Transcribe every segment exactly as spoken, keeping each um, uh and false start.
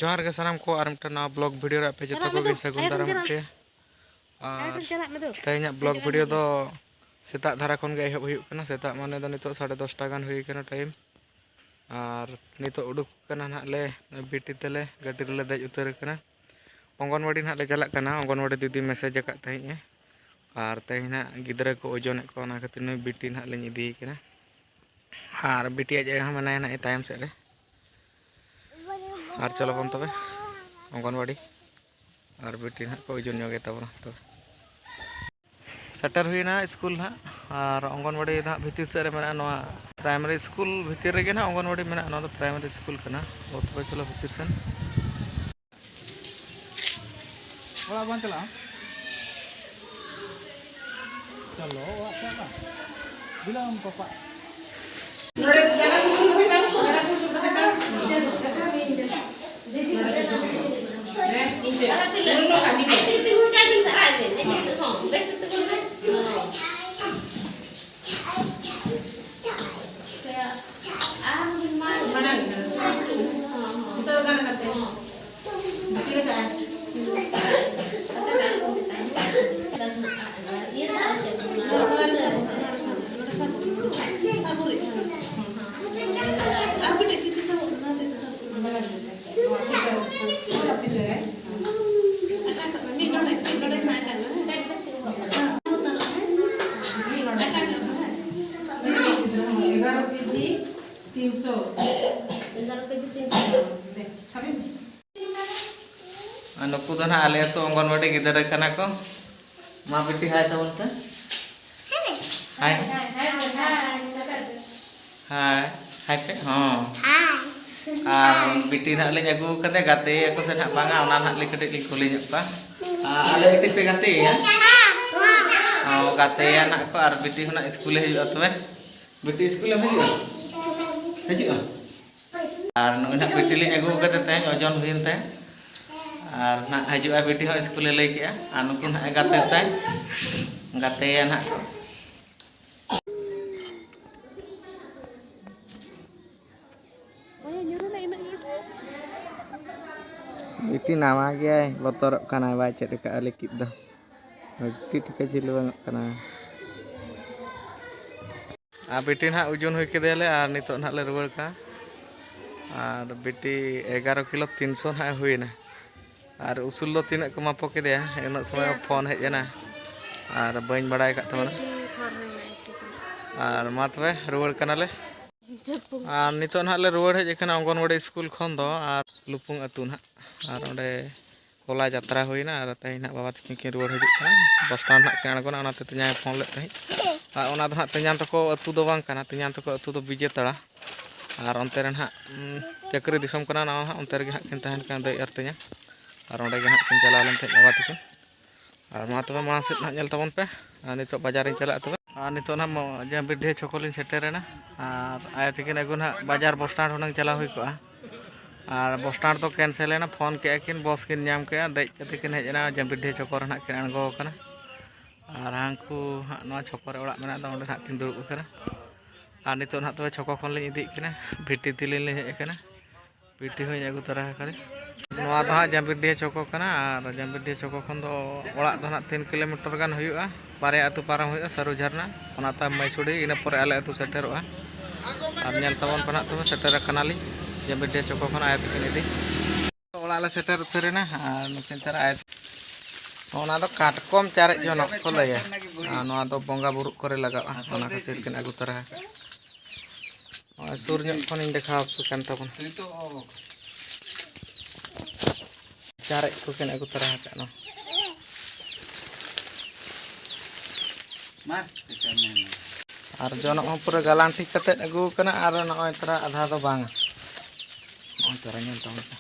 ᱡᱚᱦᱟᱨ ᱜᱮ ᱥᱟᱱᱟᱢ ᱠᱚ, ᱟᱨ ᱢᱤᱫᱴᱟᱝ ᱱᱟᱣᱟ ᱵᱞᱚᱜ ᱵᱷᱤᱰᱤᱭᱳ ᱨᱮ ᱟᱯᱮ ᱡᱚᱛᱚ ᱠᱚᱜᱮᱧ ᱥᱟᱹᱜᱩᱱ ᱫᱟᱨᱟᱢᱮᱫ ᱯᱮᱭᱟ᱾ ᱟᱨ ᱛᱮᱦᱮᱧᱟᱜ ᱵᱞᱚᱜ ᱵᱷᱤᱰᱤᱭᱳ ᱫᱚ ᱥᱮᱛᱟᱜ ᱫᱷᱟᱨᱟ ᱠᱷᱚᱱ ᱜᱮ ᱮᱦᱚᱵ ᱦᱩᱭᱩᱜ ᱠᱟᱱᱟ᱾ ᱥᱮᱛᱟᱜ ᱢᱟᱱᱮ ᱫᱚ ᱱᱤᱛᱚᱜ ᱥᱟᱲᱮ ᱫᱚᱥᱴᱟ ᱜᱟᱱ ᱦᱩᱭ ᱠᱟᱱᱟ ᱴᱟᱭᱤᱢ᱾ ᱟᱨ ᱱᱤᱛᱚᱜ ᱩᱰᱩᱠ ᱠᱟᱱᱟ ᱱᱟᱦᱟᱜ ᱞᱮ ᱵᱤᱴᱤ ᱛᱮᱞᱮ, ᱜᱟᱹᱰᱤ ᱨᱮᱞᱮ ᱫᱮᱡ ᱩᱛᱟᱹᱨ ᱠᱟᱱᱟ᱾ ᱚᱝᱜᱚᱱᱣᱟᱲᱤ ᱱᱟᱦᱟᱜ ᱞᱮ ᱪᱟᱞᱟᱜ ᱠᱟᱱᱟ᱾ ᱚᱝᱜᱚᱱᱣᱟᱲᱤ ᱫᱤᱫᱤ ᱢᱮᱥᱮᱡᱽ ᱟᱠᱟᱫ ᱛᱟᱦᱮᱸᱫᱼᱟ, ᱟᱨ ᱛᱮᱦᱮᱧ ᱱᱟᱦᱟᱜ ᱜᱤᱫᱽᱨᱟᱹ ᱠᱚ ᱳᱡᱚᱱᱮᱫ ᱠᱚᱣᱟ, ᱚᱱᱟ ᱠᱷᱟᱹᱛᱤᱨ ᱱᱩᱭ ᱵᱤᱴᱤ ᱱᱟᱦᱟᱜ ᱞᱤᱧ ᱤᱫᱤᱭᱮ ᱠᱟᱱᱟ᱾ ᱟᱨ ᱵᱤᱴᱤ ᱟᱡ ᱟᱭᱳ ᱦᱚᱸ ᱢᱮᱱᱟᱭᱟ ᱱᱟᱦᱟᱜ ᱛᱟᱭᱚᱢ ᱥᱮᱫ ᱨᱮ᱾ ᱟᱨ ᱪᱚᱞᱚ ᱵᱚᱱ ᱛᱚᱵᱮ ᱚᱝᱜᱚᱱᱣᱟᱲᱤ᱾ ᱟᱨ ᱵᱤᱴᱤ ᱱᱟᱦᱟᱜ ᱠᱚ ᱳᱡᱚᱱ ᱧᱚᱜ ᱜᱮ ᱛᱟᱵᱚᱱᱟ ᱛᱚᱵᱮ᱾ ᱥᱮᱴᱮᱨ ᱦᱩᱭᱱᱟ ᱥᱠᱩᱞ ᱱᱟᱦᱟᱜ, ᱟᱨ ᱚᱝᱜᱚᱱᱣᱟᱲᱤ ᱫᱚ ᱦᱟᱸᱜ ᱵᱷᱤᱛᱤᱨ ᱥᱮᱫ ᱨᱮ ᱢᱮᱱᱟᱜᱼᱟ᱾ ᱱᱚᱣᱟ ᱯᱨᱟᱭᱢᱟᱨᱤ ᱥᱠᱩᱞ ᱵᱷᱤᱛᱤᱨ ᱨᱮᱜᱮ ᱱᱟᱦᱟᱜ ᱚᱝᱜᱚᱱᱣᱟᱲᱤ ᱢᱮᱱᱟᱜᱼᱟ᱾ ᱱᱚᱣᱟ ᱫᱚ ᱯᱨᱟᱭᱢᱟᱨᱤ ᱥᱠᱩᱞ ᱠᱟᱱᱟ᱾ ᱚ, ᱛᱚᱵᱮ ᱪᱚᱞᱚ ᱵᱷᱤᱛᱤᱨ ᱥᱮᱱ᱾ ᱚᱲᱟᱜ ᱵᱟᱝ ᱪᱟᱞᱟᱜᱼᱟ? ᱪᱚᱞᱚ, ᱚᱲᱟᱜ ᱪᱟᱞᱟᱜ ᱵᱟᱝ? ᱵᱤᱞᱚᱢ ᱯᱟᱯᱟ᱾ ᱱᱚᱰᱮ ᱡᱟᱸᱜᱟ ᱥᱩᱨ ᱥᱩᱨ ᱫᱚᱦᱚᱭ ᱛᱟᱢ, ᱡᱟᱸᱜᱟ ᱥᱩᱨ ᱥᱩᱨ ᱫᱚᱦᱚᱭ ᱛᱟᱢ᱾ ᱦᱮᱸ, ᱤᱧ ᱴᱷᱮᱱ᱾ ᱱᱚᱰᱮ ᱱᱚᱝᱠᱟ, ᱱᱤᱝᱠᱟᱹ᱾ ᱛᱤᱸᱜᱩ, ᱛᱤᱸᱜᱩ, ᱪᱟᱵᱤᱱ ᱥᱟᱨᱟ ᱤᱫᱤ᱾ ᱦᱚᱸ, ᱵᱮᱥ ᱛᱮ ᱛᱤᱸᱜᱩ ᱢᱮ᱾ ᱦᱚᱸ᱾ ᱟᱨ ᱢᱟᱲᱟᱝ ᱠᱟᱱᱟ᱾ ᱦᱚᱸ, ᱦᱚᱸ᱾ ᱱᱤᱛᱚᱜ ᱫᱚ ᱜᱟᱱ ᱠᱟᱛᱮ᱾ ᱦᱚᱸ᱾ ᱵᱷᱤᱛᱤᱨ ᱨᱮ ᱠᱟᱜᱼᱟᱭ᱾ ᱤᱭᱟᱹ ᱫᱚ ᱟᱨ ᱪᱮᱫ? ᱱᱚᱣᱟ ᱨᱮ ᱥᱟᱵ, ᱱᱚᱣᱟ ᱨᱮ ᱥᱟᱵ, ᱱᱚᱣᱟ ᱨᱮ ᱥᱟᱵ, ᱱᱚᱣᱟ ᱨᱮ ᱥᱟᱵ᱾ ᱥᱟᱵ ᱦᱩᱨᱤᱡ, ᱦᱳᱭ᱾ ᱟᱨ ᱠᱟᱹᱴᱤᱡ ᱛᱤ ᱛᱮ ᱥᱟᱵ, ᱱᱚᱣᱟ ᱛᱤ ᱛᱮ ᱥᱟᱵ᱾ ᱟᱠᱟ ᱠᱟᱜ ᱢᱮ, ᱢᱤᱫ ᱰᱚᱸᱰᱮ, ᱢᱤᱫ ᱰᱚᱸᱰᱮ ᱠᱷᱚᱱᱟᱜ ᱟᱠᱟ ᱢᱮ᱾ ᱟᱠᱟ ᱠᱟᱜ ᱢᱮ᱾ ᱮᱜᱟᱨᱚ ᱠᱮᱡᱤ ᱛᱤᱱᱥᱚ᱾ ᱮᱜᱟᱨᱚ ᱠᱮᱡᱤ ᱛᱤᱱᱥᱚ᱾ ᱫᱮ, ᱥᱟᱵᱮ ᱢᱮ᱾ ᱟᱨ ᱱᱩᱠᱩ ᱫᱚ ᱱᱟᱦᱟᱜ ᱟᱞᱮ ᱟᱹᱛᱩ ᱚᱝᱜᱚᱱᱣᱟᱲᱤ ᱜᱤᱫᱽᱨᱟᱹ ᱠᱟᱱᱟ ᱠᱚ᱾ ᱢᱟ ᱵᱤᱴᱤ ᱦᱟᱭ ᱛᱟᱵᱚᱱ ᱯᱮ᱾ ᱦᱟᱭ᱾ ᱦᱟᱭ, ᱦᱟᱭ ᱯᱮ, ᱦᱚᱸ᱾ ᱟᱨ ᱵᱤᱴᱤ ᱱᱟᱦᱟᱜ ᱞᱤᱧ ᱟᱹᱜᱩ ᱠᱟᱫᱮ, ᱜᱟᱛᱮ ᱟᱠᱚ ᱥᱮ ᱱᱟᱦᱟᱜ ᱵᱟᱝᱟ, ᱚᱱᱟ ᱱᱟᱦᱟᱜ ᱞᱤᱧ ᱠᱟᱹᱴᱤᱡ ᱞᱤᱧ ᱠᱩᱞᱤ ᱧᱚᱜ ᱠᱚᱣᱟ᱾ ᱟᱨ ᱟᱞᱮ ᱵᱤᱴᱤ ᱯᱮ ᱜᱟᱛᱮᱭᱟ? ᱦᱚᱸ, ᱜᱟᱛᱮᱭᱟ ᱱᱟᱦᱟᱜ ᱠᱚ, ᱟᱨ ᱵᱤᱴᱤ ᱦᱚᱸ ᱱᱟᱦᱟᱜ ᱥᱠᱩᱞᱮ ᱦᱤᱡᱩᱜᱼᱟ ᱛᱚᱵᱮ᱾ ᱵᱤᱴᱤ ᱥᱠᱩᱞᱮᱢ ᱦᱤᱡᱩᱜᱼᱟ? ᱦᱤᱡᱩᱜᱼᱟ? ᱟᱨ ᱱᱩᱭ ᱱᱟᱦᱟᱜ ᱵᱤᱴᱤ ᱞᱤᱧ ᱟᱹᱜᱩ ᱠᱟᱫᱮ ᱛᱟᱦᱮᱸᱫ, ᱳᱡᱚᱱ ᱦᱩᱭᱮᱱ ᱛᱟᱭᱟ᱾ ᱟᱨ ᱱᱟᱦᱟᱜ ᱦᱤᱡᱩᱜᱼᱟ ᱵᱤᱴᱤ ᱦᱚᱸ, ᱥᱠᱩᱞᱮ ᱞᱟᱹᱭ ᱠᱮᱜᱼᱟ᱾ ᱟᱨ ᱱᱩᱠᱩ ᱱᱟᱦᱟᱜ ᱜᱟᱛᱮ ᱛᱟᱭ, ᱜᱟᱛᱮᱭᱟ ᱱᱟᱦᱟᱜ ᱠᱚ᱾ ᱚᱭ ᱧᱩᱨᱩᱱᱟ ᱤᱱᱟᱹᱜ ᱧᱩᱨᱩ᱾ ᱵᱤᱴᱤ ᱱᱟᱣᱟ ᱜᱮᱭᱟᱭ, ᱵᱚᱛᱚᱨᱚᱜ ᱠᱟᱱᱟᱭ, ᱵᱟᱭ ᱪᱮᱫ ᱟᱠᱟᱫᱼᱟ ᱞᱟᱹᱜᱤᱫ ᱫᱚ᱾ ᱟᱹᱰᱤ ᱴᱷᱤᱠᱟᱹ ᱡᱷᱤᱞ ᱵᱟᱝᱚᱜ ᱠᱟᱱᱟ᱾ ᱟᱨ ᱵᱤᱴᱤ ᱱᱟᱦᱟᱜ ᱳᱡᱚᱱ ᱦᱩᱭ ᱠᱮᱫᱮᱭᱟᱞᱮ ᱟᱨ ᱱᱤᱛᱚᱜ ᱱᱟᱦᱟᱜ ᱞᱮ ᱨᱩᱣᱟᱹᱲ ᱠᱟᱱᱟ᱾ ᱟᱨ ᱵᱤᱴᱤ ᱮᱜᱟᱨᱚ ᱠᱤᱞᱳ ᱛᱤᱱᱥᱚ ᱱᱟᱦᱟᱜ ᱮ ᱦᱩᱭᱮᱱᱟ᱾ ᱟᱨ ᱩᱥᱩᱞ ᱫᱚ ᱛᱤᱱᱟᱹᱜ ᱠᱚ ᱢᱟᱯᱚ ᱠᱮᱫᱮᱭᱟ, ᱩᱱᱟᱹᱜ ᱥᱚᱢᱚᱭ ᱯᱷᱳᱱ ᱦᱮᱡ ᱮᱱᱟ᱾ ᱟᱨ ᱵᱟᱹᱧ ᱵᱟᱲᱟᱭ ᱟᱠᱟᱫ ᱛᱟᱵᱚᱱᱟ᱾ ᱟᱨ ᱢᱟ ᱛᱚᱵᱮ ᱨᱩᱣᱟᱹᱲ ᱠᱟᱱᱟᱞᱮ᱾ ᱟᱨ ᱱᱤᱛᱚᱜ ᱱᱟᱦᱟᱜ ᱞᱮ ᱨᱩᱣᱟᱹᱲ ᱦᱮᱡ ᱟᱠᱟᱱᱟ ᱚᱝᱜᱚᱱᱣᱟᱲᱤ ᱥᱠᱩᱞ ᱠᱷᱚᱱ ᱫᱚ, ᱟᱨ ᱞᱩᱯᱩᱝ ᱟᱹᱛᱩ ᱱᱟᱦᱟᱜ᱾ ᱟᱨ ᱚᱸᱰᱮ ᱦᱚᱞᱟ ᱡᱟᱛᱨᱟ ᱦᱩᱭᱱᱟ, ᱟᱨ ᱛᱮᱦᱮᱧ ᱱᱟᱦᱟᱜ ᱵᱟᱵᱟ ᱛᱟᱹᱠᱤᱱ ᱠᱤᱱ ᱨᱩᱣᱟᱹᱲ ᱦᱤᱡᱩᱜ ᱠᱟᱱᱟ᱾ ᱵᱟᱥ ᱥᱴᱮᱱᱰ ᱱᱟᱦᱟᱜ ᱠᱤᱱ ᱟᱬᱜᱚᱱᱟ, ᱚᱱᱟᱛᱮ ᱛᱮᱧᱟᱝ ᱯᱷᱳᱱ ᱞᱮᱫ ᱛᱟᱦᱮᱸᱫ᱾ ᱟᱨ ᱚᱱᱟ ᱫᱚ ᱱᱟᱦᱟᱜ ᱛᱮᱧᱟᱝ ᱛᱟᱠᱚ ᱟᱹᱛᱩ ᱫᱚ ᱵᱟᱝ ᱠᱟᱱᱟ, ᱛᱮᱧᱟᱝ ᱛᱟᱠᱚ ᱟᱹᱛᱩ ᱫᱚ ᱵᱤᱡᱮᱛᱟᱲᱟ᱾ ᱟᱨ ᱚᱱᱛᱮ ᱨᱮ ᱱᱟᱦᱟᱜ, ᱩᱸ, ᱪᱟᱹᱠᱨᱤ ᱫᱤᱥᱚᱢ ᱠᱟᱱᱟ ᱱᱟᱣᱟ ᱱᱟᱦᱟᱜ, ᱚᱱᱛᱮ ᱨᱮᱜᱮ ᱦᱟᱸᱜ ᱠᱤᱱ ᱛᱟᱦᱮᱱ ᱠᱟᱱᱟ ᱫᱟᱹᱭ ᱟᱨ ᱛᱮᱧᱟᱝ᱾ ᱟᱨ ᱚᱸᱰᱮ ᱜᱮ ᱱᱟᱦᱟᱜ ᱠᱤᱱ ᱪᱟᱞᱟᱣ ᱞᱮᱱ ᱛᱟᱦᱮᱸᱫ ᱵᱟᱵᱟ ᱛᱟᱹᱠᱤᱱ᱾ ᱟᱨ ᱢᱟ ᱛᱚᱵᱮ ᱢᱟᱲᱟᱝ ᱥᱮᱫ ᱱᱟᱦᱟᱜ ᱧᱮᱞ ᱛᱟᱵᱚᱱ ᱯᱮ᱾ ᱟᱨ ᱱᱤᱛᱚᱜ ᱵᱟᱡᱟᱨᱤᱧ ᱪᱟᱞᱟᱜᱼᱟ ᱛᱚᱵᱮ᱾ ᱟᱨ ᱱᱤᱛᱚᱜ ᱱᱟᱦᱟᱜ ᱢᱚ-, ᱡᱟᱢᱵᱤᱰᱤᱦᱟᱹ ᱪᱷᱚᱠᱚ ᱞᱤᱧ ᱥᱮᱴᱮᱨᱮᱱᱟ᱾ ᱟᱨ ᱟᱭᱳ ᱛᱟᱹᱠᱤᱱ ᱟᱹᱜᱩ ᱱᱟᱦᱟᱜ ᱵᱟᱡᱟᱨ ᱵᱚᱥ ᱥᱴᱮᱱᱰ ᱦᱩᱱᱟᱹᱝ ᱪᱟᱞᱟᱣ ᱦᱩᱭ ᱠᱚᱜᱼᱟ᱾ ᱟᱨ ᱵᱚᱥ ᱥᱴᱮᱱᱰ ᱫᱚ ᱠᱮᱱᱥᱮᱞ ᱮᱱᱟ, ᱯᱷᱳᱱ ᱠᱮᱜᱼᱟ ᱠᱤᱱ, ᱵᱚᱥ ᱠᱤᱱ ᱧᱟᱢ ᱠᱮᱜᱼᱟ, ᱫᱮᱡ ᱠᱟᱛᱮ ᱠᱤᱱ ᱦᱮᱡ ᱮᱱᱟ, ᱡᱟᱢᱵᱤᱰᱤᱦᱟᱹ ᱪᱷᱚᱠᱚ ᱨᱮ ᱱᱟᱦᱟᱜ ᱠᱤᱱ ᱟᱬᱜᱚ ᱟᱠᱟᱱᱟ᱾ ᱟᱨ ᱦᱟᱱᱠᱩ ᱦᱟᱸᱜ ᱱᱚᱣᱟ ᱪᱷᱚᱠᱚ ᱨᱮ ᱚᱲᱟᱜ ᱢᱮᱱᱟᱜ ᱫᱚ, ᱚᱸᱰᱮ ᱱᱟᱦᱟᱜ ᱠᱤᱱ ᱫᱩᱲᱩᱵ ᱟᱠᱟᱱᱟ᱾ ᱟᱨ ᱱᱤᱛᱚᱜ ᱱᱟᱦᱟᱜ ᱛᱚᱵᱮ ᱪᱷᱚᱠᱚ ᱠᱷᱚᱱ ᱞᱤᱧ ᱤᱫᱤᱭᱮᱫ ᱠᱤᱱᱟ, ᱵᱷᱤᱴᱤ ᱛᱤᱞᱤᱧ ᱞᱤᱧ ᱦᱮᱡ ᱟᱠᱟᱱᱟ᱾ ᱵᱤᱴᱤ ᱦᱚᱸᱧ ᱟᱹᱜᱩ ᱛᱚᱨᱟ ᱟᱠᱟᱫᱮ᱾ ᱱᱚᱣᱟ ᱫᱚ ᱦᱟᱸᱜ ᱡᱟᱢᱵᱤᱨᱰᱤᱦᱟᱹ ᱪᱷᱚᱠᱚ ᱠᱟᱱᱟ, ᱟᱨ ᱡᱟᱢᱵᱤᱨᱰᱤᱦᱟᱹ ᱪᱷᱚᱠᱚ ᱠᱷᱚᱱ ᱫᱚ ᱚᱲᱟᱜ ᱫᱚ ᱦᱟᱸᱜ ᱛᱤᱱ ᱠᱤᱞᱳᱢᱤᱴᱟᱨ ᱜᱟᱱ ᱦᱩᱭᱩᱜᱼᱟ, ᱵᱟᱨᱭᱟ ᱟᱹᱛᱩ ᱯᱟᱨᱚᱢ ᱦᱩᱭᱩᱜᱼᱟ, ᱥᱟᱹᱨᱩ ᱡᱷᱟᱨᱱᱟ, ᱚᱱᱟ ᱛᱟᱭᱚᱢ ᱢᱟᱹᱭᱥᱩᱲᱤ, ᱤᱱᱟᱹ ᱯᱚᱨᱮ ᱟᱞᱮ ᱟᱹᱛᱩ ᱥᱮᱴᱮᱨᱚᱜᱼᱟ᱾ ᱟᱨ ᱧᱮᱞ ᱛᱟᱵᱚᱱ ᱯᱮ ᱱᱟᱦᱟᱜ ᱛᱚᱵᱮ, ᱥᱮᱴᱮᱨ ᱟᱠᱟᱱᱟᱞᱤᱧ ᱡᱟᱢᱵᱤᱨᱰᱤᱦᱟᱹ ᱪᱷᱚᱠᱚ ᱠᱷᱚᱱ ᱟᱭᱳ ᱛᱟᱹᱠᱤᱱ ᱤᱫᱤ᱾ ᱚᱲᱟᱜ ᱞᱮ ᱥᱮᱴᱮᱨ ᱩᱛᱟᱹᱨᱮᱱᱟ, ᱟᱨ ᱱᱩᱠᱤᱱ ᱛᱟᱨᱟ ᱟᱭᱳ, ᱚᱱᱟ ᱫᱚ ᱠᱟᱴᱠᱚᱢ ᱪᱟᱨᱮᱡ ᱡᱚᱱᱚᱜ ᱠᱚ ᱞᱟᱹᱭᱟ, ᱟᱨ ᱱᱚᱣᱟ ᱫᱚ ᱵᱚᱸᱜᱟ ᱵᱩᱨᱩᱜ ᱠᱚᱨᱮ ᱞᱟᱜᱟᱜᱼᱟ, ᱚᱱᱟ ᱠᱷᱟᱹᱛᱤᱨ ᱠᱤᱱ ᱟᱹᱜᱩ ᱛᱚᱨᱟ ᱟᱠᱟᱫᱼᱟ᱾ ᱱᱚᱜᱼᱚᱭ ᱥᱩᱨ ᱧᱚᱜ ᱠᱷᱚᱱᱤᱧ ᱫᱮᱠᱷᱟᱣ ᱟᱯᱮ ᱠᱟᱱ ᱛᱟᱵᱚᱱᱟ᱾ ᱪᱟᱨᱮᱡ ᱠᱚᱠᱤᱱ ᱟᱹᱜᱩ ᱛᱚᱨᱟ ᱟᱠᱟᱫ ᱱᱚᱣᱟ᱾ ᱟᱨ ᱡᱚᱱᱚᱜ ᱦᱚᱸ ᱯᱩᱨᱟᱹ ᱜᱟᱞᱟᱝ ᱴᱷᱤᱠ ᱠᱟᱛᱮᱫ ᱟᱹᱜᱩ ᱟᱠᱟᱱᱟ, ᱟᱨ ᱱᱚᱜᱼᱚᱭ ᱛᱚᱨᱟ ᱟᱫᱷᱟ ᱫᱚ ᱵᱟᱝᱟ᱾ ᱱᱚᱜᱼᱚᱭ ᱛᱚᱨᱟ ᱧᱮᱞ ᱛᱟᱵᱚᱱ ᱯᱮ᱾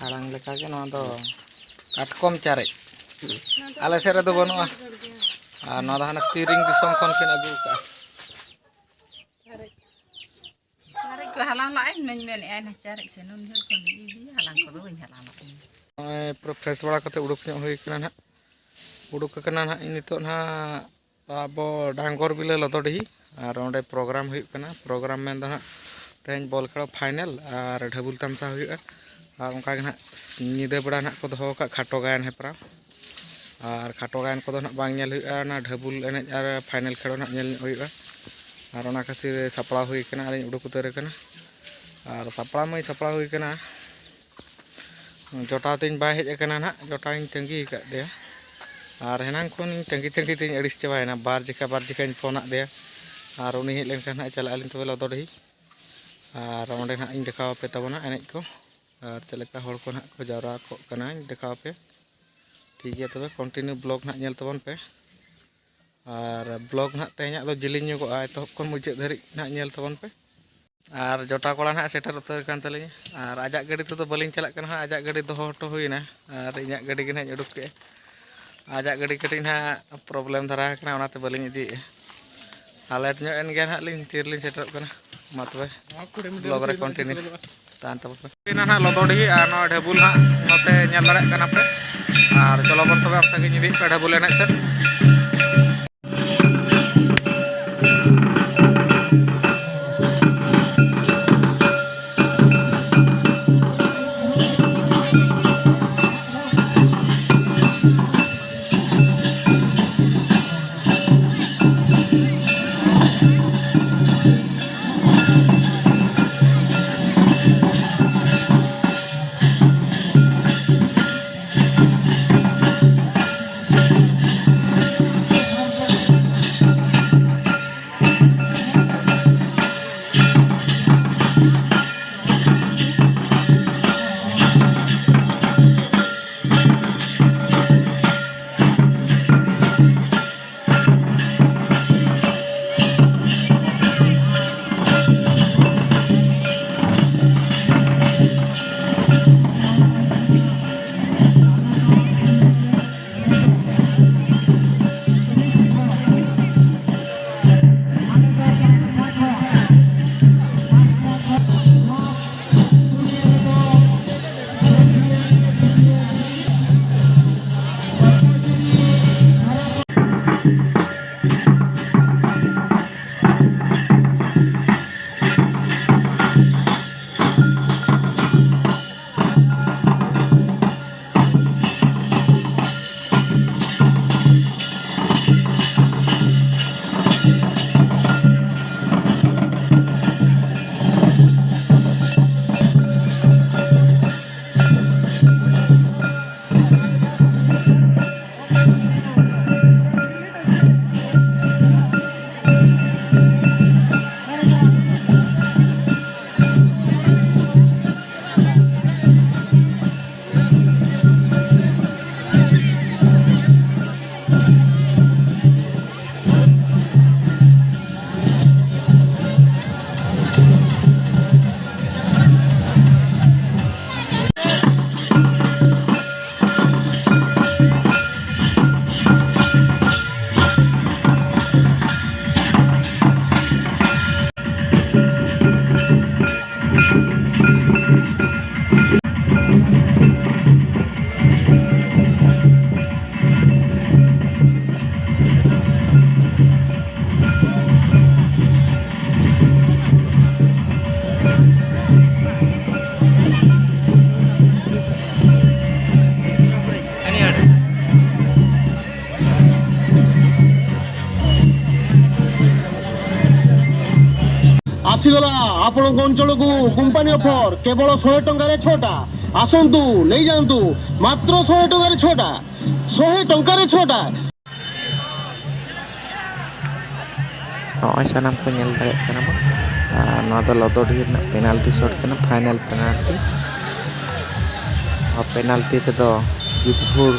ᱦᱟᱲᱟᱝ ᱞᱮᱠᱟᱜᱮ ᱱᱚᱣᱟ ᱫᱚ ᱠᱟᱴᱠᱚᱢ ᱪᱟᱨᱮᱡ᱾ ᱟᱞᱮ ᱥᱮᱫ ᱨᱮᱫᱚ ᱵᱟᱹᱱᱩᱜᱼᱟ᱾ ᱟᱨ ᱱᱚᱣᱟ ᱫᱚ ᱦᱟᱱᱟ ᱛᱤᱨᱤᱝ ᱫᱤᱥᱚᱢ ᱠᱷᱚᱱ ᱠᱤᱱ ᱟᱹᱜᱩ ᱟᱠᱟᱫᱼᱟ᱾ ᱪᱟᱨᱮᱡ ᱠᱚ ᱦᱟᱞᱟᱝ ᱞᱟᱜᱼᱟᱧ, ᱢᱟᱧ ᱢᱮᱱᱮᱫᱼᱟ, ᱱᱟ ᱪᱟᱨᱮᱡ ᱥᱮ ᱱᱩᱱ ᱡᱷᱟᱹᱞ ᱠᱷᱚᱱ ᱤᱧ ᱤᱫᱤᱭᱟ, ᱦᱟᱞᱟᱝ ᱠᱚᱫᱚ ᱵᱟᱹᱧ ᱦᱟᱞᱟᱝ ᱞᱟᱜᱼᱟ᱾ ᱱᱚᱜᱼᱚᱭ ᱯᱩᱨᱟᱹ ᱯᱷᱨᱮᱥ ᱵᱟᱲᱟ ᱠᱟᱛᱮ ᱩᱰᱩᱠ ᱧᱚᱜ ᱦᱩᱭ ᱠᱟᱱᱟ ᱱᱟᱦᱟᱜ᱾ ᱩᱰᱩᱠ ᱟᱠᱟᱱᱟ ᱱᱟᱦᱟᱜ ᱤᱧ ᱱᱤᱛᱚᱜ ᱱᱟᱦᱟᱜ ᱟᱵᱚ ᱰᱟᱝᱜᱚᱨ ᱵᱤᱞᱟᱹ ᱞᱚᱫᱚᱰᱤᱦᱤ, ᱟᱨ ᱚᱸᱰᱮ ᱯᱨᱳᱜᱨᱟᱢ ᱦᱩᱭᱩᱜ ᱠᱟᱱᱟ᱾ ᱯᱨᱳᱜᱨᱟᱢ ᱢᱮᱱᱫᱚ ᱱᱟᱦᱟᱜ ᱛᱮᱦᱮᱧ ᱵᱚᱞ ᱠᱷᱮᱞᱳ ᱯᱷᱟᱭᱱᱮᱞ ᱟᱨ ᱰᱷᱟᱹᱵᱩᱞ ᱛᱟᱢᱥᱟ ᱦᱩᱭᱩᱜᱼᱟ᱾ ᱟᱨ ᱚᱱᱠᱟ ᱜᱮ ᱱᱟᱦᱟᱜ ᱧᱤᱫᱟᱹ ᱵᱮᱲᱟ ᱱᱟᱦᱟᱜ ᱠᱚ ᱫᱚᱦᱚ ᱟᱠᱟᱫ ᱠᱷᱟᱴᱚ ᱜᱟᱭᱟᱱ ᱦᱮᱯᱨᱟᱣ᱾ ᱟᱨ ᱠᱷᱟᱴᱚ ᱜᱟᱭᱟᱱ ᱠᱚᱫᱚ ᱱᱟᱦᱟᱜ ᱵᱟᱝ ᱧᱮᱞ ᱦᱩᱭᱩᱜᱼᱟ, ᱚᱱᱟ ᱰᱷᱟᱹᱵᱩᱞ ᱮᱱᱮᱡ ᱟᱨ ᱯᱷᱟᱭᱱᱮᱞ ᱠᱷᱮᱞᱳ ᱱᱟᱦᱟᱜ ᱧᱮᱞ ᱧᱚᱜ ᱦᱩᱭᱩᱜᱼᱟ᱾ ᱟᱨ ᱚᱱᱟ ᱠᱷᱟᱹᱛᱤᱨ ᱥᱟᱯᱲᱟᱣ ᱦᱩᱭ ᱠᱟᱱᱟ, ᱟᱨᱤᱧ ᱩᱰᱩᱠ ᱩᱛᱟᱹᱨ ᱟᱠᱟᱱᱟ᱾ ᱟᱨ ᱥᱟᱯᱲᱟᱣ ᱢᱟᱹᱧ ᱥᱟᱯᱲᱟᱣ ᱦᱩᱭ ᱠᱟᱱᱟ, ᱡᱚᱴᱟᱣ ᱛᱤᱧ ᱵᱟᱭ ᱦᱮᱡ ᱟᱠᱟᱱᱟ ᱱᱟᱦᱟᱜ, ᱡᱚᱴᱟᱣᱤᱧ ᱛᱟᱺᱜᱤ ᱟᱠᱟᱫ ᱫᱮᱭᱟ᱾ ᱟᱨ ᱦᱮᱱᱟᱝ ᱠᱷᱚᱱᱤᱧ ᱛᱟᱺᱜᱤ ᱛᱟᱺᱜᱤ ᱛᱤᱧ ᱟᱹᱲᱤᱥ ᱪᱟᱵᱟᱭᱮᱱᱟ, ᱵᱟᱨ ᱡᱮᱠᱷᱟ ᱵᱟᱨ ᱡᱮᱠᱷᱟᱧ ᱯᱷᱳᱱᱟᱫ ᱫᱮᱭᱟ᱾ ᱟᱨ ᱩᱱᱤ ᱦᱮᱡ ᱞᱮᱱᱠᱷᱟᱱ ᱱᱟᱦᱟᱜ ᱪᱟᱞᱟᱜ ᱟᱹᱞᱤᱧ ᱛᱚᱵᱮ ᱞᱚᱫᱚᱰᱤᱦᱤ᱾ ᱟᱨ ᱚᱸᱰᱮ ᱱᱟᱦᱟᱜ ᱤᱧ ᱫᱮᱠᱷᱟᱣ ᱟᱯᱮ ᱛᱟᱵᱚᱱᱟ ᱮᱱᱮᱡ ᱠᱚ, ᱟᱨ ᱪᱮᱫ ᱞᱮᱠᱟ ᱦᱚᱲ ᱠᱚ ᱱᱟᱦᱟᱜ ᱠᱚ ᱡᱟᱣᱨᱟ ᱠᱚᱜ ᱠᱟᱱᱟᱧ ᱫᱮᱠᱷᱟᱣ ᱟᱯᱮ᱾ ᱴᱷᱤᱠ ᱜᱮᱭᱟ, ᱛᱚᱵᱮ continue vlog ᱱᱟᱦᱟᱜ ᱧᱮᱞ ᱛᱟᱵᱚᱱ ᱯᱮ᱾ ᱟᱨ vlog ᱱᱟᱦᱟᱜ ᱛᱮᱦᱮᱧᱟᱜ ᱫᱚ ᱡᱮᱞᱮᱧ ᱧᱚᱜᱚᱜᱼᱟ, ᱮᱛᱚᱦᱚᱵ ᱠᱷᱚᱱ ᱢᱩᱪᱟᱹᱫ ᱫᱷᱟᱹᱨᱤᱡ ᱱᱟᱦᱟᱜ ᱧᱮᱞ ᱛᱟᱵᱚᱱ ᱯᱮ᱾ ᱟᱨ ᱡᱚᱴᱟᱣ ᱠᱚᱲᱟ ᱱᱟᱦᱟᱜ ᱥᱮᱴᱮᱨ ᱩᱛᱟᱹᱨ ᱟᱠᱟᱱ ᱛᱟᱹᱞᱤᱧᱟ, ᱟᱨ ᱟᱡᱟᱜ ᱜᱟᱹᱰᱤ ᱛᱮᱫᱚ ᱵᱟᱹᱞᱤᱧ ᱪᱟᱞᱟᱜ ᱠᱟᱱᱟ ᱦᱟᱸᱜ, ᱟᱡᱟᱜ ᱜᱟᱹᱰᱤ ᱫᱚᱦᱚ ᱦᱚᱴᱚ ᱦᱩᱭᱱᱟ, ᱟᱨ ᱤᱧᱟᱹᱜ ᱜᱟᱹᱰᱤ ᱜᱮ ᱱᱟᱦᱟᱜ ᱤᱧ ᱩᱰᱩᱠ ᱠᱮᱜᱼᱟ᱾ ᱟᱡᱟᱜ ᱜᱟᱹᱰᱤ ᱠᱟᱹᱴᱤᱡ ᱱᱟᱦᱟᱜ problem ᱫᱷᱟᱨᱟ ᱟᱠᱟᱱᱟ, ᱚᱱᱟᱛᱮ ᱵᱟᱹᱞᱤᱧ ᱤᱫᱤᱭᱮᱜᱼᱟ᱾ ᱟᱨ late ᱧᱚᱜ ᱮᱱ ᱜᱮᱭᱟ ᱱᱟᱦᱟᱜ ᱞᱤᱧ, ᱛᱤ ᱨᱮᱞᱤᱧ ᱥᱮᱴᱮᱨᱚᱜ ᱠᱟᱱᱟ᱾ ᱢᱟ ᱛᱚᱵᱮ vlog ᱨᱮ continue ᱛᱟᱦᱮᱱ ᱛᱟᱵᱚᱱ ᱯᱮ᱾ ᱦᱩᱭᱱᱟ ᱱᱟᱦᱟᱜ ᱞᱚᱫᱚᱰᱤᱦᱤ ᱟᱨ ᱱᱚᱣᱟ ᱰᱷᱟᱹᱵᱩᱞ ᱱᱟᱦᱟᱜ ᱱᱚᱛᱮ ᱧᱮᱞ ᱫᱟᱲᱮᱭᱟᱜ ᱠᱟᱱᱟ ᱯᱮ᱾ ᱟᱨ ᱪᱚᱞᱚ ᱵᱚᱱ ᱛᱚᱵᱮ ᱚᱱᱛᱮ ᱜᱤᱧ ᱤᱫᱤᱭᱮᱫ ᱯᱮᱭᱟ ᱰᱷᱟᱹᱵᱩᱞ ᱮᱱᱮᱡ ᱥᱮᱫ᱾ ଆସିଗଲା ଆପଣଙ୍କ ଅଞ୍ଚଳକୁ କମ୍ପାନୀ ଅଫର, କେବଳ ଶହେ ଟଙ୍କାରେ ଛଅଟା। ଆସନ୍ତୁ, ନେଇଯାଆନ୍ତୁ, ମାତ୍ର ଶହେ ଟଙ୍କାରେ ଛଅଟା। ଶହେ ଟଙ୍କାରେ ଛଅଟା। ᱱᱚᱜᱼᱚᱭ ᱥᱟᱱᱟᱢ ᱠᱚ ᱧᱮᱞ ᱫᱟᱲᱮᱭᱟᱜ ᱠᱟᱱᱟ ᱵᱚᱱ᱾ ᱟᱨ ᱱᱚᱣᱟ ᱫᱚ ᱞᱚᱫᱚᱰᱤ ᱨᱮᱱᱟᱜ ᱯᱮᱱᱟᱞᱴᱤ ᱥᱚᱴ ᱠᱟᱱᱟ, ᱯᱷᱟᱭᱱᱟᱞ ᱯᱮᱱᱟᱞᱴᱤ᱾ ᱱᱚᱣᱟ ᱯᱮᱱᱟᱞᱴᱤ ᱨᱮᱫᱚ ᱡᱤᱛᱵᱷᱳᱨ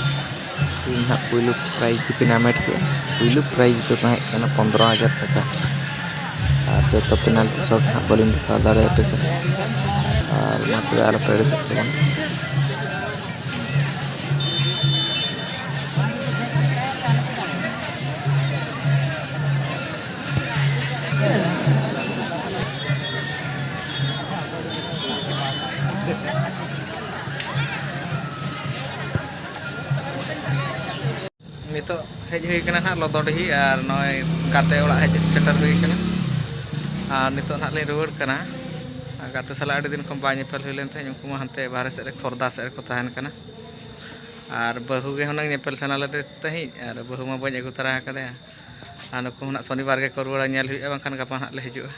ᱴᱤᱢ ᱱᱟᱦᱟᱜ ᱯᱩᱭᱞᱩ ᱯᱨᱟᱭᱤᱡᱽ ᱫᱚᱠᱤᱱ ᱦᱟᱢᱮᱴ ᱠᱮᱜᱼᱟ᱾ ᱯᱩᱭᱞᱩ ᱯᱨᱟᱭᱤᱡᱽ ᱫᱚ ᱛᱟᱦᱮᱸ ᱠᱟᱱᱟ ᱯᱚᱱᱫᱽᱨᱚ ᱦᱟᱡᱟᱨ ᱴᱟᱠᱟ᱾ ᱟᱨ ᱡᱚᱛᱚ ᱯᱮᱱᱟᱞᱴᱤ ᱥᱚᱴ ᱱᱟᱦᱟᱜ ᱵᱟᱹᱞᱤᱧ ᱫᱮᱠᱷᱟᱣ ᱫᱟᱲᱮᱭᱟᱯᱮ ᱠᱟᱱᱟ᱾ ᱟᱨ ᱢᱟ ᱛᱚᱵᱮ ᱟᱞᱚᱯᱮ ᱟᱹᱲᱤᱥᱚᱜ ᱛᱟᱵᱚᱱᱟ᱾ ᱱᱤᱛᱚᱜ ᱦᱮᱡ ᱦᱩᱭ ᱠᱟᱱᱟ ᱱᱟᱦᱟᱜ ᱞᱚᱫᱚᱰᱤᱦᱤ, ᱟᱨ ᱱᱚᱜᱼᱚᱭ ᱜᱟᱛᱮ ᱚᱲᱟᱜ ᱦᱮᱡ ᱥᱮᱴᱮᱨ ᱦᱩᱭ ᱠᱟᱱᱟ᱾ ᱟᱨ ᱱᱤᱛᱚᱜ ᱱᱟᱦᱟᱜ ᱞᱤᱧ ᱨᱩᱣᱟᱹᱲ ᱠᱟᱱᱟ᱾ ᱟᱨ ᱜᱟᱛᱮ ᱥᱟᱞᱟᱜ ᱟᱹᱰᱤ ᱫᱤᱱ ᱠᱷᱚᱱ ᱵᱟᱭ ᱧᱮᱯᱮᱞ ᱦᱩᱭ ᱞᱮᱱ ᱛᱟᱦᱮᱸᱫ, ᱩᱱᱠᱩ ᱢᱟ ᱦᱟᱱᱛᱮ ᱵᱟᱦᱨᱮ ᱥᱮᱫ ᱨᱮ, ᱠᱷᱚᱨᱫᱟ ᱥᱮᱫ ᱨᱮᱠᱚ ᱛᱟᱦᱮᱱ ᱠᱟᱱᱟ᱾ ᱟᱨ ᱵᱟᱹᱦᱩ ᱜᱮ ᱦᱩᱱᱟᱹᱝ ᱧᱮᱯᱮᱞ ᱥᱟᱱᱟ ᱞᱮᱫᱮ ᱛᱟᱦᱮᱸᱫ, ᱟᱨ ᱵᱟᱹᱦᱩ ᱢᱟ ᱵᱟᱹᱧ ᱟᱹᱜᱩ ᱛᱟᱨᱟ ᱟᱠᱟᱫᱮᱭᱟ᱾ ᱟᱨ ᱱᱩᱠᱩ ᱦᱚᱸ ᱱᱟᱜ ᱥᱚᱱᱤᱵᱟᱨ ᱜᱮᱠᱚ ᱨᱩᱣᱟᱹᱲᱟ, ᱧᱮᱞ ᱦᱩᱭᱩᱜᱼᱟ, ᱵᱟᱝᱠᱷᱟᱱ ᱜᱟᱯᱟ ᱦᱟᱸᱜ ᱞᱮ ᱦᱤᱡᱩᱜᱼᱟ᱾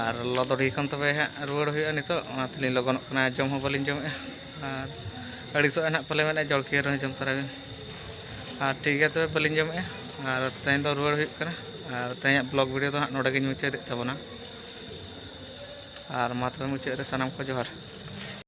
ᱟᱨ ᱞᱚᱫᱚᱰᱤ ᱠᱷᱚᱱ ᱛᱚᱵᱮ ᱦᱟᱸᱜ ᱨᱩᱣᱟᱹᱲ ᱦᱩᱭᱩᱜᱼᱟ ᱱᱤᱛᱚᱜ, ᱚᱱᱟ ᱛᱮᱞᱤᱧ ᱞᱚᱜᱚᱱᱚᱜ ᱠᱟᱱᱟ, ᱡᱚᱢ ᱦᱚᱸ ᱵᱟᱹᱞᱤᱧ ᱡᱚᱢᱮᱜᱼᱟ᱾ ᱟᱨ ᱟᱹᱲᱤᱥᱚᱜᱼᱟ ᱱᱟᱦᱟᱜ ᱯᱟᱞᱮ ᱢᱮᱱᱟ, ᱡᱚᱲᱠᱤᱭᱟᱹ ᱨᱮᱦᱚᱸ ᱡᱚᱢ ᱛᱚᱨᱟᱭ ᱵᱮᱱ᱾ ᱟᱨ ᱴᱷᱤᱠ ᱜᱮᱭᱟ, ᱛᱚᱵᱮ ᱵᱟᱹᱞᱤᱧ ᱡᱚᱢᱮᱜᱼᱟ᱾ ᱟᱨ ᱛᱮᱦᱮᱧ ᱫᱚ ᱨᱩᱣᱟᱹᱲ ᱦᱩᱭᱩᱜ ᱠᱟᱱᱟ᱾ ᱟᱨ ᱛᱮᱦᱮᱧᱟᱜ ᱵᱞᱚᱜ ᱵᱷᱤᱰᱤᱭᱳ ᱫᱚ ᱦᱟᱸᱜ ᱱᱚᱰᱮ ᱜᱤᱧ ᱢᱩᱪᱟᱹᱫᱮᱫ ᱛᱟᱵᱚᱱᱟ᱾ ᱟᱨ ᱢᱟ ᱛᱚᱵᱮ ᱢᱩᱪᱟᱹᱫ ᱨᱮ ᱥᱟᱱᱟᱢ ᱠᱚ ᱡᱚᱦᱟᱨ᱾